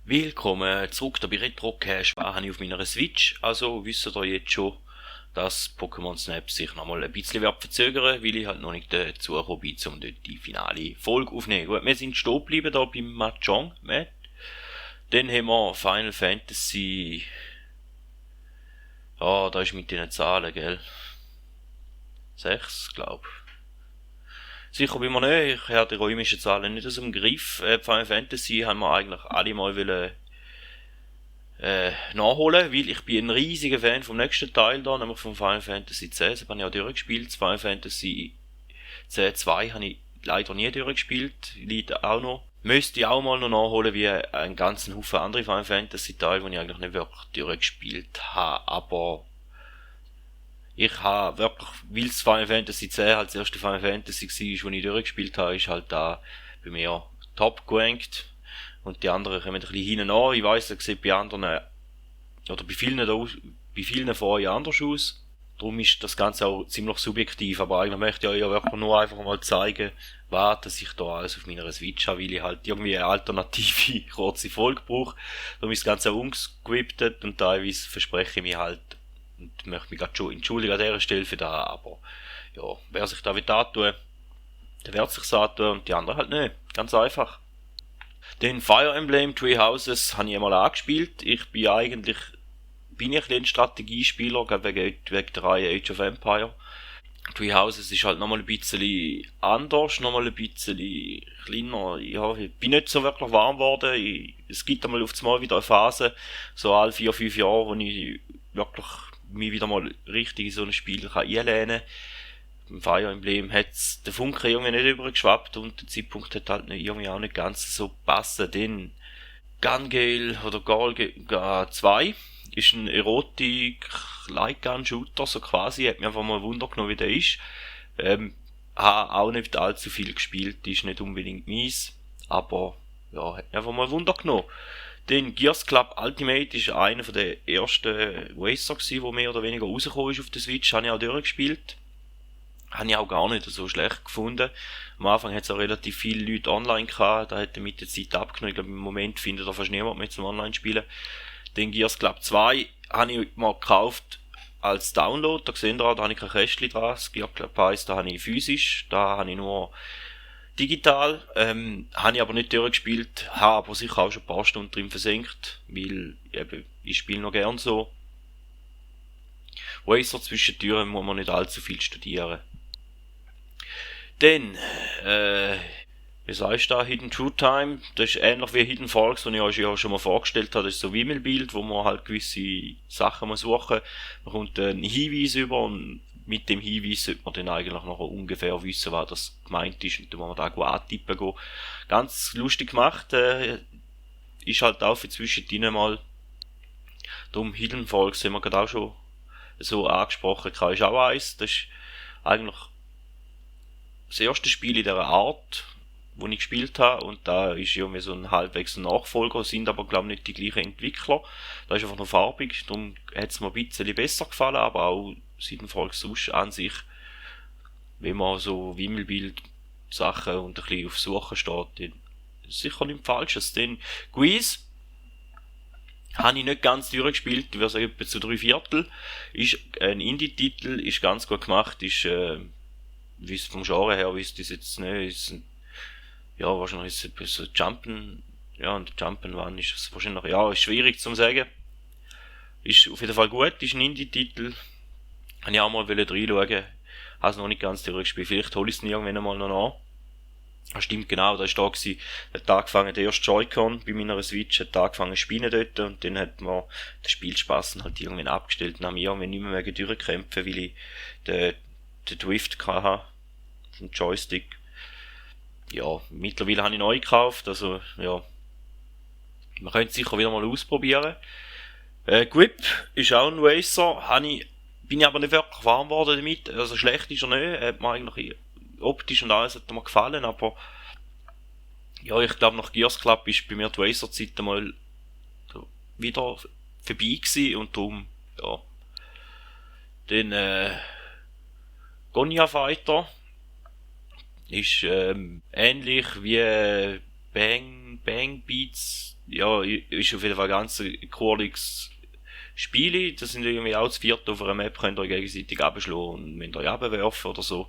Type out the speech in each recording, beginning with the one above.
Willkommen zurück bei Retrocast. Habe ich auf meiner Switch. Also wisst ihr jetzt schon, dass Pokémon Snap sich nochmal ein bisschen verzögern, weil ich halt noch nicht dazu gekommen bin, um dort die finale Folge aufzunehmen. Gut, wir sind stehen geblieben da beim Mahjong, Matt. Dann haben wir Final Fantasy. Ja, da ist mit den Zahlen, gell? 6, glaub. Sicher bin ich mir nicht, ich habe die römischen Zahlen nicht aus dem Griff. Final Fantasy haben wir eigentlich alle mal wollen, nachholen, weil ich bin ein riesiger Fan vom nächsten Teil da, nämlich von Final Fantasy X. Das habe ich auch durchgespielt. Final Fantasy X2 habe ich leider nie durchgespielt, liegt auch noch. Müsste ich auch mal noch nachholen, wie einen ganzen Haufen andere Final Fantasy Teile, die ich eigentlich nicht wirklich durchgespielt habe, aber ich habe wirklich, weil es Final Fantasy X halt das erste Final Fantasy war, das ich durchgespielt habe, ist halt da bei mir top gerankt. Und die anderen kommen ein bisschen hinten an. Ich weiss, das sieht bei anderen, oder bei vielen von euch anders aus. Darum ist das Ganze auch ziemlich subjektiv. Aber eigentlich möchte ich euch ja wirklich nur einfach mal zeigen, was dass ich da alles auf meiner Switch habe, weil ich halt irgendwie eine alternative kurze Folge brauche. Darum ist das Ganze auch umgescriptet und teilweise verspreche ich mich halt und möchte mich gerade schon entschuldigen an dieser Stelle für das. Aber ja, wer sich da will antun, der wird sich's antun und die anderen halt nicht. Ganz einfach. Den Fire Emblem Three Houses habe ich einmal angespielt. Bin ich ein Strategiespieler, wegen der Reihe Age of Empire. Three Houses ist halt nochmal ein bisschen anders, nochmal ein bisschen kleiner. Ja, ich bin nicht so wirklich warm geworden. Es gibt einmal auf einmal wieder eine Phase, so alle 4-5 Jahre, wo ich wirklich mich wieder mal richtig in so ein Spiel einlehnen kann. Im Fire Emblem hat's der Funke irgendwie nicht übergeschwappt und der Zeitpunkt hat halt irgendwie auch nicht ganz so passen. Denn Gun Gale oder Gal 2 ist ein Erotik-Light-Gun-Shooter, so quasi. Hat mich einfach mal Wunder genommen, wie der ist. Habe auch nicht allzu viel gespielt, ist nicht unbedingt meins. Aber, ja, hat mich einfach mal Wunder genommen. Den Gears Club Ultimate ist einer der ersten Racer gewesen, der mehr oder weniger rausgekommen ist auf der Switch. Habe ich auch durchgespielt. Habe ich auch gar nicht so schlecht gefunden. Am Anfang hat es auch relativ viele Leute online gehabt, da hat er mit der Zeit abgenommen. Ich glaube, im Moment findet er fast niemand mehr zum Online-Spielen. Den Gears Club 2 habe ich mal gekauft als Download, da gesehen ihr, da habe ich kein Kästchen dran. Das Gears Club 1, da habe ich physisch, da habe ich nur digital. Habe ich aber nicht durchgespielt, habe aber sicher auch schon ein paar Stunden drin versenkt, weil eben, ich spiele noch gern so. Racer zwischen Türen muss man nicht allzu viel studieren. Dann, wie sagst du da, Hidden True Time, das ist ähnlich wie Hidden Falls, das ich euch ja schon mal vorgestellt habe. Das ist so ein Wimmelbild, wo man halt gewisse Sachen suchen muss. Man kommt einen Hinweis über und mit dem Hinweis sollte man dann eigentlich noch ungefähr wissen, was das gemeint ist und dann muss man da antippen gehen. Ganz lustig gemacht, ist halt auch für zwischendrin mal, darum Hidden Falls haben wir gerade auch schon so angesprochen, ist auch eins, das ist eigentlich das erste Spiel in dieser Art, wo ich gespielt habe, und da ist irgendwie so ein halbwegs ein Nachfolger, sind aber glaube ich nicht die gleichen Entwickler. Da ist einfach noch farbig, darum hat es mir ein bisschen besser gefallen, aber auch Seidenfolge sonst an sich, wenn man so Wimmelbild Sachen und ein bisschen auf Suche steht, dann sicher nichts Falsches. Denn Guise habe ich nicht ganz durchgespielt, ich würde sagen etwa zu 3/4. Ist ein Indie-Titel, ist ganz gut gemacht, ist wie es vom Genre her, wie es das jetzt nicht ist, ja, wahrscheinlich ist es so Jumpen, ja, und Jump'n'Run ist es wahrscheinlich, ja, ist schwierig zu sagen. Ist auf jeden Fall gut, ist ein Indie-Titel. Habe ich auch mal reinschauen. Habe es noch nicht ganz durchgespielt. Vielleicht hole ich es irgendwann einmal noch nach. Ah, stimmt, genau, da ist da gewesen, hat angefangen, der erste Joy-Con bei meiner Switch, hat angefangen zu spielen dort, und dann hat man den Spielspaß halt irgendwann abgestellt, und haben mich irgendwann nicht mehr durchkämpfen, weil ich den Drift hatte, vom Joystick. Ja, mittlerweile habe ich neu gekauft, also, ja. Man könnte es sicher wieder mal ausprobieren. Grip ist auch ein Racer, bin ich aber nicht wirklich warm geworden damit, also schlecht ist er nicht, hat mir eigentlich optisch und alles hat mir gefallen, aber ja, ich glaube nach Gears Club ist bei mir die Racer-Zeit mal wieder vorbei gewesen, und darum, ja. Dann, Gonja Fighter ist ähnlich wie Bang Beats ja, ist auf jeden Fall ganz ein cooles Spiele. Das sind irgendwie auch zu viert auf einer Map, könnt ihr euch gegenseitig abschlagen und müsst euch abwerfen oder so.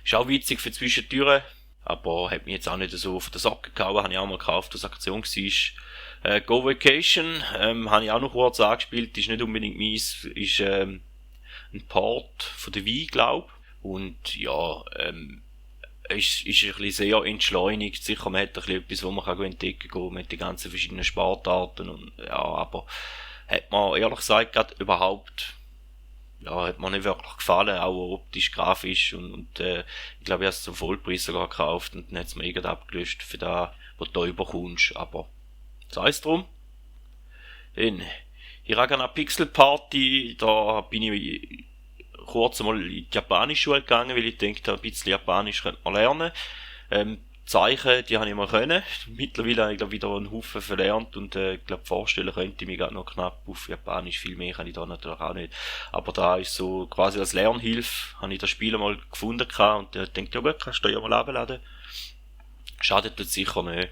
Ist auch witzig für Zwischentüren, aber hat mich jetzt auch nicht so auf den Socken gehauen, habe ich auch mal gekauft, als Aktion war. Go Vacation, habe ich auch noch kurz angespielt, ist nicht unbedingt meins, ist ein Port von der Wii, glaub. Und ja, ist ein bisschen sehr entschleunigt. Sicher, man hat ein bisschen etwas, wo man kann entdecken kann, mit den ganzen verschiedenen Sportarten und, ja, aber hat mir ehrlich gesagt gerade überhaupt, ja, hat mir nicht wirklich gefallen, auch optisch, grafisch und ich glaube, ich habe es zum Vollpreis sogar gekauft und dann hat es mir irgendwie abgelöscht für das, was du da überkommst, aber sei es drum. Dann, Hiragana Pixel Party, da bin ich kurz einmal in die japanische Schule gegangen, weil ich dachte, ein bisschen Japanisch könnte man lernen. Zeichen, die habe ich mal können. Mittlerweile habe ich glaub, wieder einen Haufen verlernt und ich glaube, vorstellen könnte ich mich gerade noch knapp auf Japanisch. Viel mehr kann ich da natürlich auch nicht. Aber da ist so quasi als Lernhilfe, habe ich das Spiel mal gefunden und dachte, ja gut, kannst du ja mal abladen. Schadet das sicher nicht.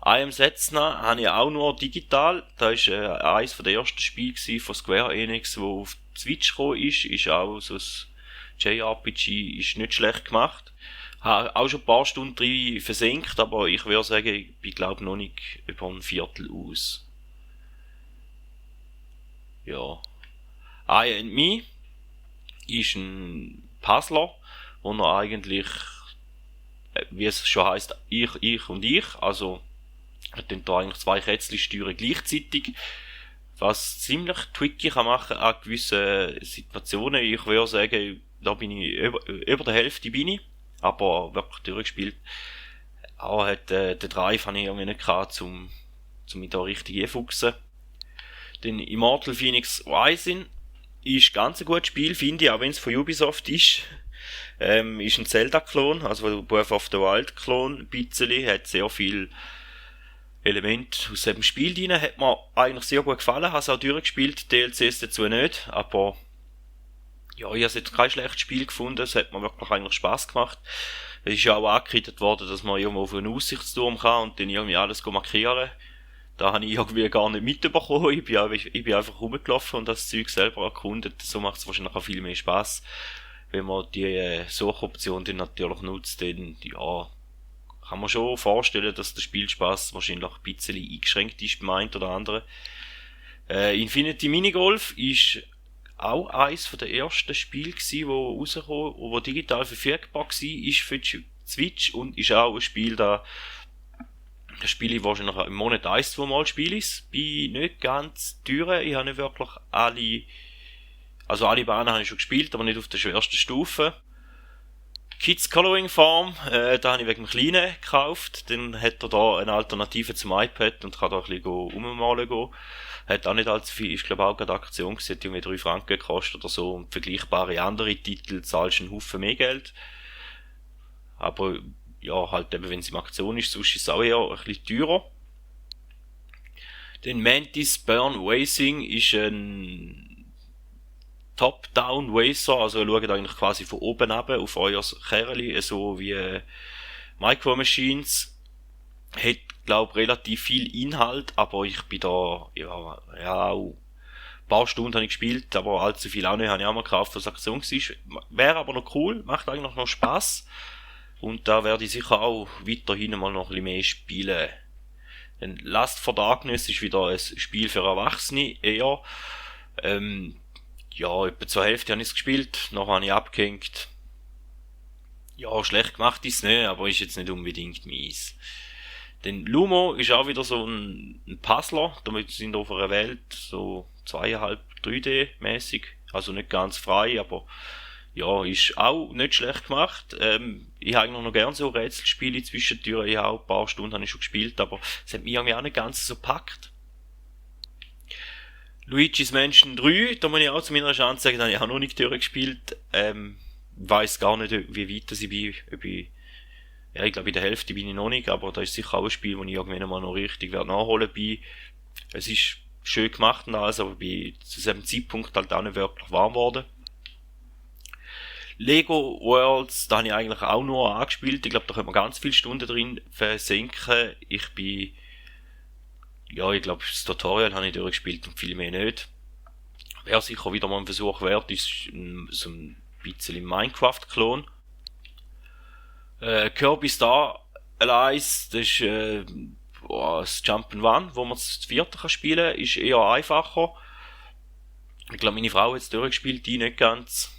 I Am Setsuna habe ich auch nur digital. Das war eines der ersten Spiele von Square Enix, wo auf Switch gekommen ist. Ist auch so ein JRPG, ist nicht schlecht gemacht. Habe auch schon ein paar Stunden drin versenkt, aber ich würde sagen, ich bin glaube noch nicht über ein Viertel aus. Ja. I and Me ist ein Puzzler, wo er eigentlich, wie es schon heisst, ich und ich, also hat dann da eigentlich zwei Kätzchen steuern gleichzeitig, was ziemlich tricky kann machen an gewissen Situationen. Ich würde sagen, da bin ich über der Hälfte bin ich, aber wirklich durchgespielt. Aber hat, den Drive habe ich irgendwie nicht gehabt, um mich da richtig einfuchsen. Den Immortal Phoenix Rising ist ganz ein gutes Spiel, finde ich, auch wenn es von Ubisoft ist. Ist ein Zelda-Klon, also Breath of the Wild-Klon, ein bisschen, hat sehr viel Element aus dem Spiel drin, hat mir eigentlich sehr gut gefallen, habe es auch durchgespielt, DLCs dazu nicht, aber ja, ich habe jetzt kein schlechtes Spiel gefunden, es hat mir wirklich eigentlich Spass gemacht. Es ist ja auch angekreidet worden, dass man irgendwo auf einen Aussichtsturm kann und dann irgendwie alles markieren. Da habe ich irgendwie gar nicht mitbekommen, ich bin einfach rumgelaufen und das Zeug selber erkundet, so macht es wahrscheinlich auch viel mehr Spass. Wenn man die Suchoption dann natürlich nutzt, dann, ja, kann man schon vorstellen, dass der Spielspaß wahrscheinlich ein bisschen eingeschränkt ist beim einen oder anderen. Infinity Minigolf ist auch eines der ersten Spiele gewesen, wo rausgekommen, wo digital verfügbar war, ist für die Switch und ist auch ein Spiel, das spiele ich wahrscheinlich im Monat 1-2 Mal spiele ich. Bin nicht ganz teuer, ich habe nicht wirklich alle Bahnen habe ich schon gespielt, aber nicht auf der schwersten Stufe. Kids Coloring Farm, da habe ich wegen dem Kleinen gekauft. Dann hat er da eine Alternative zum iPad und kann da ein bisschen rummalen gehen. Hat auch nicht allzu viel, ich glaube auch gerade Aktion gesehen, die irgendwie 3 Franken gekostet oder so. Und vergleichbare andere Titel zahlst du einen Haufen mehr Geld. Aber ja, halt eben, wenn es in Aktion ist, sonst ist es auch eher ein bisschen teurer. Den Mantis Burn Racing ist ein Top-Down Racer, also ihr schaut eigentlich quasi von oben ab auf euer Kerli, so wie Micro Machines. Hat, glaub, relativ viel Inhalt, aber ich bin da, ja auch ein paar Stunden habe ich gespielt, aber allzu viel auch nicht, habe ich auch mal gekauft, was Aktion war. Wäre aber noch cool, macht eigentlich noch Spass. Und da werde ich sicher auch weiterhin mal noch ein bisschen mehr spielen. Denn Last for Darkness ist wieder ein Spiel für Erwachsene, eher. Ja, etwa zur Hälfte habe ich es gespielt, nachher habe ich abgehängt. Ja, schlecht gemacht ist es nicht, aber ist jetzt nicht unbedingt meins. Denn Lumo ist auch wieder so ein Puzzler, damit sind auf einer Welt so 2,5 3D-mäßig, also nicht ganz frei, aber ja, ist auch nicht schlecht gemacht. Ich habe eigentlich noch gern so Rätselspiele zwischendurch, ich habe auch ein paar Stunden habe ich schon gespielt, aber es hat mich irgendwie auch nicht ganz so gepackt. Luigi's Mansion 3, da muss ich auch zu meiner Chance sagen, da habe ich auch noch nicht durchgespielt. Weiss gar nicht, wie weit ich bin. Ja, ich glaube, in der Hälfte bin ich noch nicht, aber da ist sicher auch ein Spiel, wo ich irgendwann mal noch richtig nachholen werde. Es ist schön gemacht und alles, aber bin zu diesem Zeitpunkt halt auch nicht wirklich warm geworden. Lego Worlds, da habe ich eigentlich auch nur angespielt. Ich glaube, da können wir ganz viele Stunden drin versenken. Ich glaube, das Tutorial habe ich durchgespielt und viel mehr nicht. Wäre sicher wieder mal ein Versuch wert, ist so ein bisschen Minecraft-Klon. Kirby Star Allies, das ist das Jump'n'Run, wo man das vierte spielen kann, ist eher einfacher. Ich glaube, meine Frau hat es durchgespielt, die nicht ganz.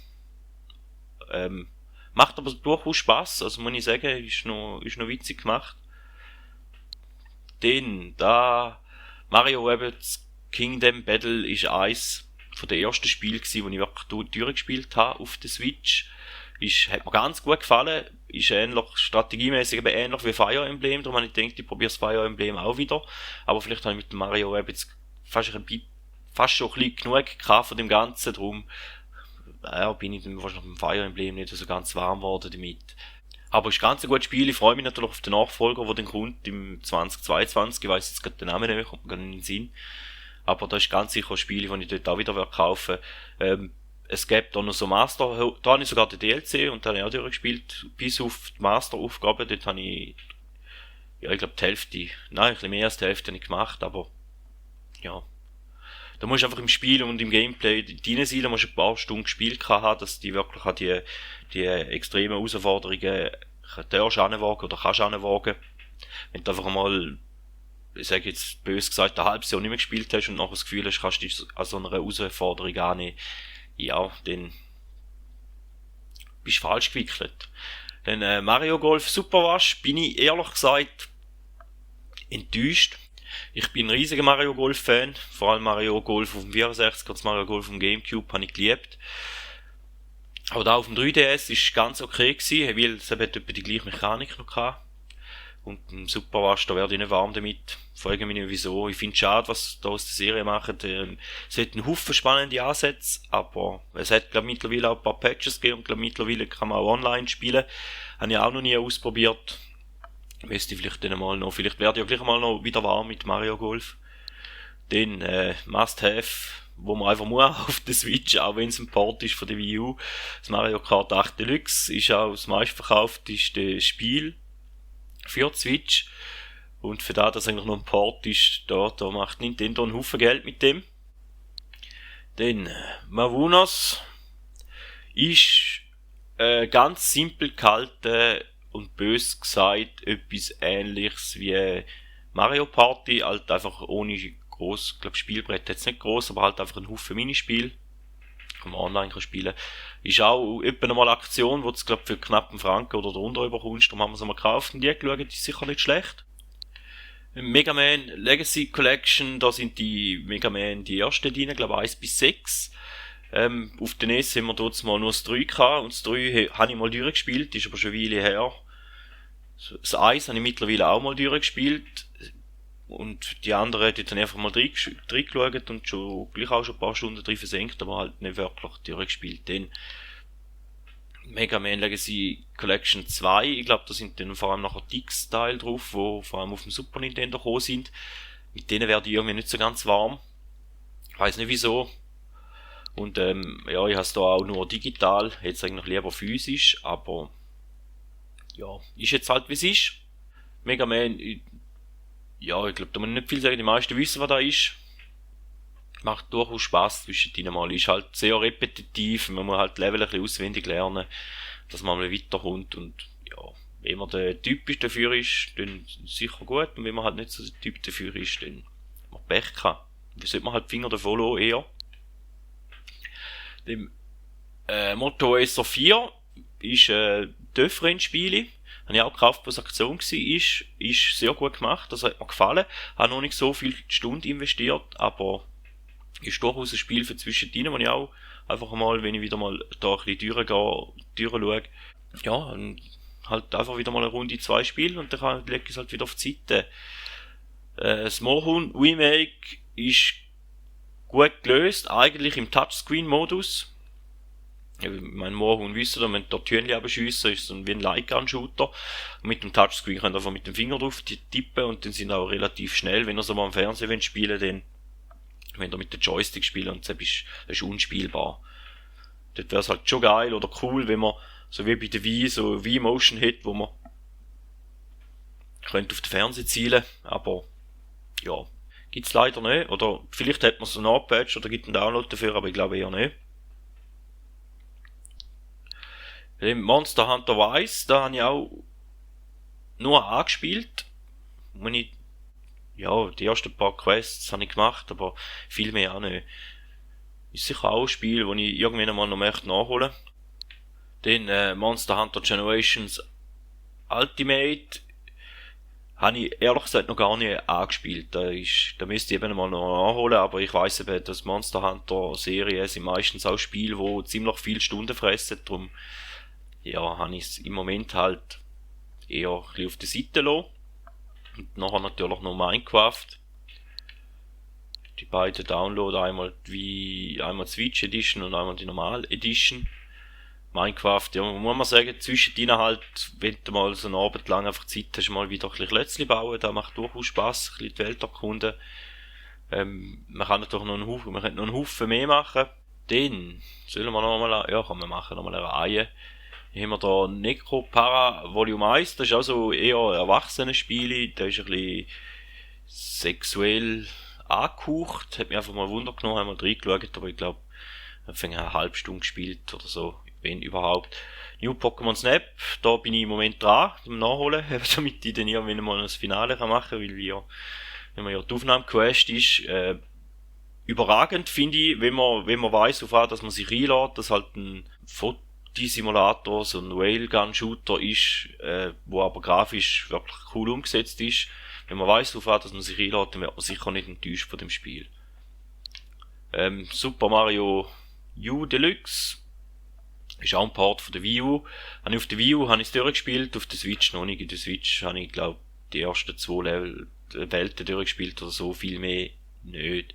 Macht aber durchaus Spass, also muss ich sagen, ist noch witzig gemacht. Dann, Mario Rabbids Kingdom Battle ist eins von den ersten Spielen gewesen, die ich wirklich durchgespielt habe auf der Switch. Hat mir ganz gut gefallen, ist ähnlich, strategiemäßig aber ähnlich wie Fire Emblem, darum habe ich gedacht, ich probiere das Fire Emblem auch wieder. Aber vielleicht habe ich mit dem Mario Rabbids fast schon ein bisschen genug gehabt von dem Ganzen, darum bin ich dann wahrscheinlich mit dem Fire Emblem nicht so ganz warm geworden damit. Aber es ist ganz ein gutes Spiel, ich freue mich natürlich auf den Nachfolger, der dann kommt im 2022, ich weiss jetzt gerade den Namen nicht, kommt mir gar nicht in den Sinn. Aber das ist ganz sicher ein Spiel, das ich dort auch wieder kaufen werde. Es gibt da noch so Master, da habe ich sogar den DLC und da habe ich auch durchgespielt, bis auf die Master-Aufgabe, dort habe ich, ich glaube die Hälfte, nein, ein bisschen mehr als die Hälfte nicht gemacht, aber, ja. Da musst du einfach im Spiel und im Gameplay drin sein, da musst du ein paar Stunden gespielt haben, dass die wirklich an die extremen Herausforderungen darfst anwagen oder kannst anwagen. Wenn du einfach mal, ich sage jetzt böse gesagt, ein halbes Jahr nicht mehr gespielt hast und nachher das Gefühl hast, kannst du dich an so einer Herausforderung annehmen, ja, dann bist du falsch gewickelt. Dann Mario Golf Super Rush bin ich ehrlich gesagt enttäuscht. Ich bin ein riesiger Mario Golf Fan, vor allem Mario Golf auf dem 64 und das Mario Golf auf dem Gamecube habe ich geliebt. Aber da auf dem 3DS ist ganz okay gewesen, weil es eben etwa die gleiche Mechanik noch hatte. Und im Super Rush, da werde ich nicht warm damit. Frage mich nicht wieso. Ich finde es schade, was da aus der Serie machen. Es hat einen Haufen spannende Ansätze, aber es hat, glaube ich, mittlerweile auch ein paar Patches gegeben und, glaube ich, mittlerweile kann man auch online spielen. Habe ich auch noch nie ausprobiert. Müsste ich vielleicht dann mal noch, vielleicht werde ich ja gleich mal noch wieder warm mit Mario Golf. Dann, Must-Have, wo man einfach muss auf der Switch, auch wenn es ein Port ist von der Wii U. Das Mario Kart 8 Deluxe ist auch das meistverkaufteste Spiel für die Switch. Und für das, dass eigentlich noch ein Port ist, da macht Nintendo einen Haufen Geld mit dem. Dann, Mavunas ist ganz simpel gehalten und bös gesagt etwas Ähnliches wie Mario Party, halt einfach ohne gross, glaube Spielbrett jetzt nicht gross, aber halt einfach ein Haufen Minispiel, kann man online spielen. Ist auch etwa nochmal eine Aktion, wo du es, glaube für knapp einen Franken oder darunter überkommst, darum haben wir es mal gekauft und die geschaut, die ist sicher nicht schlecht. Mega Man Legacy Collection, da sind die Mega Man die ersten drin, glaube 1 bis 6. Auf der NES haben wir dort mal nur das 3 gehabt und das 3 habe ich mal durchgespielt, ist aber schon eine Weile her. Das 1 habe ich mittlerweile auch mal durchgespielt und die anderen, die dann einfach mal reingeschaut und schon gleich auch schon ein paar Stunden drin versenkt, aber halt nicht wirklich durchgespielt. Dann Mega Man Legacy Collection 2, ich glaube, da sind dann vor allem nachher die X-Teile drauf, wo vor allem auf dem Super Nintendo gekommen sind. Mit denen werde ich irgendwie nicht so ganz warm. Ich weiss nicht wieso. Und ich habe es da auch nur digital, hätte es eigentlich lieber physisch, aber ja, ist jetzt halt wie es ist. Mega Man, ich glaube, da muss ich nicht viel sagen, die meisten wissen, was da ist. Macht durchaus Spass zwischendrin mal, ist halt sehr repetitiv, man muss halt Level ein bisschen auswendig lernen, dass man mal weiterkommt und ja, wenn man der Typ dafür ist, dann sicher gut, und wenn man halt nicht so der Typ dafür ist, dann hat man Pech gehabt. Dann sollte man halt die Finger davon lassen, eher. Dem Moto Racer 4 ist TÜV-Rennspiele. Habe ich auch gekauft, was Aktion war. Ist sehr gut gemacht, das hat mir gefallen. Habe noch nicht so viel Stunden investiert, aber ist durchaus ein Spiel für zwischendrin, wo ich auch einfach mal, wenn ich wieder mal da ein bisschen durchschaue, ja, und halt einfach wieder mal eine Runde 2 spielen und dann lege ich es halt wieder auf die Seite. Das Mohun Remake ist gut gelöst, eigentlich im Touchscreen-Modus. Mein Mohun wisst ihr, wenn der Türchen abschiessen, ist so wie ein Light-Gun-Shooter. Und mit dem Touchscreen könnt ihr einfach mit dem Finger drauf tippen und dann sind auch relativ schnell. Wenn ihr so mal am Fernsehen spielen wollt, dann wenn ihr mit dem Joystick spielt und das ist unspielbar. Dort wäre es halt schon geil oder cool, wenn man, so wie bei der Wii, so Wii-Motion hat, wo man könnte auf den Fernseher zielen, aber ja, gibt's leider nicht. Oder vielleicht hat man so einen Patch oder gibt einen Download dafür, aber ich glaube eher nicht. Monster Hunter Rise, da habe ich auch nur angespielt. Die ersten paar Quests habe ich gemacht, aber viel mehr auch nicht. Ist sicher auch ein Spiel, das ich irgendwann einmal noch möchte nachholen. Dann Monster Hunter Generations Ultimate habe ich ehrlich gesagt noch gar nicht angespielt. Da müsste ich eben mal noch nachholen, aber ich weiss eben, dass Monster Hunter Serien sind meistens auch Spiele, die ziemlich viele Stunden fressen. Darum habe ich es im Moment halt eher ein bisschen auf der Seite lassen. Und nachher natürlich noch Minecraft. Die beiden Downloads, einmal Switch Edition und einmal die normale Edition. Minecraft, ja, muss man sagen, zwischendrin halt, wenn du mal so einen Abend lang einfach Zeit hast, mal wieder ein bisschen Klötzchen bauen, das macht durchaus Spass, ein bisschen die Welt erkunden. Man kann natürlich noch einen Haufen mehr machen. Dann, kann man machen, nochmal eine Reihe. Dann haben wir da Necropara Volume 1, das ist auch so eher Erwachsenenspiele, das ist ein bisschen sexuell angehaucht, hat mich einfach mal Wunder genommen, haben wir reingeschaut, aber ich glaube, wir haben eine halbe Stunde gespielt oder so, wenn überhaupt. New Pokémon Snap, da bin ich im Moment dran, zum Nachholen, damit ich dann irgendwann mal das Finale machen kann, weil wenn man ja die Aufnahme crasht ist, überragend finde ich, wenn man weiss, auf was, dass man sich reinlässt, dass halt ein Fotosimulator, so ein Railgun-Shooter ist, wo aber grafisch wirklich cool umgesetzt ist. Wenn man weiss, auf was, dass man sich reinlässt, dann wird man sicher nicht enttäuscht von dem Spiel. Super Mario U Deluxe ist auch ein Part von der Wii U. Auf der Wii U habe ich es durchgespielt, auf der Switch noch nicht. In der Switch habe ich, glaube die ersten 2 Welten durchgespielt oder so, viel mehr nicht.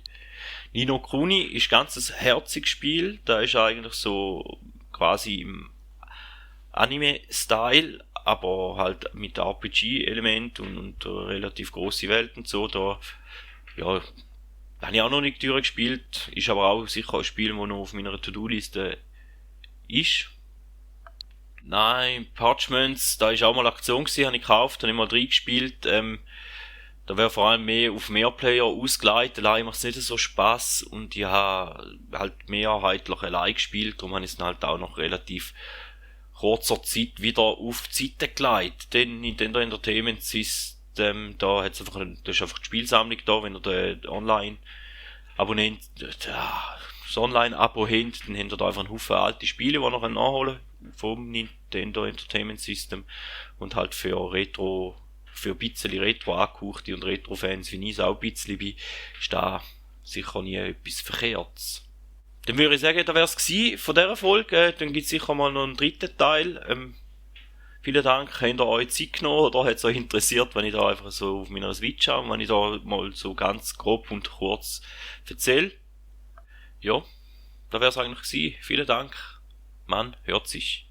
Ni no Kuni ist ganz ein herziges Spiel. Da ist eigentlich so quasi im Anime-Style, aber halt mit RPG-Element und relativ grosse Welt und so. Da habe ich auch noch nicht durchgespielt. Ist aber auch sicher ein Spiel, das noch auf meiner To-Do-Liste ist. Nein, Parchments, da ist auch mal Aktion gewesen, habe ich gekauft, habe ich mal reingespielt. Da wäre vor allem mehr auf Mehrplayer ausgelegt, allein macht es nicht so Spass und ich habe halt mehrheitlich allein gespielt, darum habe ich es dann halt auch noch relativ kurzer Zeit wieder auf die Seite gelegt. Denn Nintendo Entertainment System, da ist einfach die Spielsammlung da, wenn ihr den Online-Abonnent, das Online-Abo habt, dann habt ihr da einfach einen Haufen alte Spiele, die ihr nachholen vom Nintendo Entertainment System und halt für ein bisschen Retro angehauchte und Retro-Fans, wie ich es auch ein bisschen bin, ist da sicher nie etwas Verkehrtes. Dann würde ich sagen, das wär's gewesen von dieser Folge. Dann gibt's sicher mal noch einen dritten Teil. Vielen Dank, habt ihr euch Zeit genommen oder hat es euch interessiert, wenn ich da einfach so auf meiner Switch habe, wenn ich da mal so ganz grob und kurz erzähle. Ja, das wär's eigentlich gewesen. Vielen Dank. Man hört sich.